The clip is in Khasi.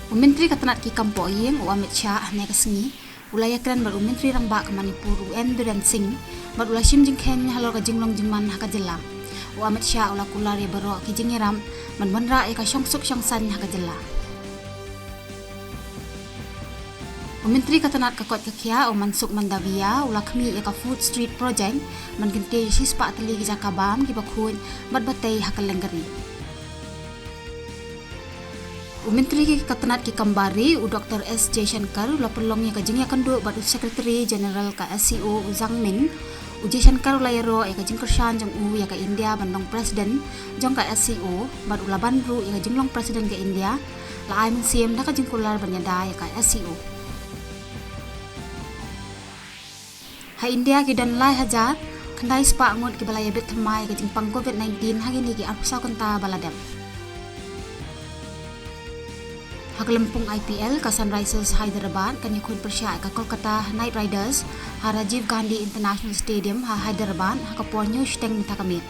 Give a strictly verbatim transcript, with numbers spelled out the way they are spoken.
U Myntri ka tnat ki kam pohïing u Amit Shah hynne ka sngi u la ïakren bad u Myntri Rangbah ka Manipur u N Biren Singh bad u la shim jingkheiñ halor ka jinglong jingman ha ka jylla. U Amit Shah u la kular ïa baroh ki jingïarap ban wanrah ïa ka shongsuk shongsaiñ ha ka jylla. U Myntri ka tnat ka koit ka khiah u Mansukh Mandaviya u la khmih ïa ka Food Street Project ban kyntiew ïa shispah tylli ki jaka bam kiba khuid bad ba tei ha kylleng ka ri. U Myntri ka tnat ki kam bar ri u Doctor S Jaishankar u la pynlong ïa ka jingïakynduh bad u Secretary General ka SCO u Zhang Min. U Jaishankar u la ïaroh ïa ka jingkyrshan jong u ïa ka India ban long President jong ka SCO bad u la ban ruh ïa ka jinglong President ka India. La ai mynsiem da ka jingkular ban ïada ïa ka SCO. Ha India ki don lai hajar khyndai spah ngut kiba la ïabit thymmai ïa ka jingpang Covid nineteen ha kine ki arphew saw kynta ba la dep. Ha ka lympung IPL ka Sunrisers Hyderabad kan ïakhuid pyrshah ïa ka Kolkata Knight Riders ha Rajiv Gandhi International Stadium ha Hyderabad ha ka por hynñiew shiteng mynta ka miet.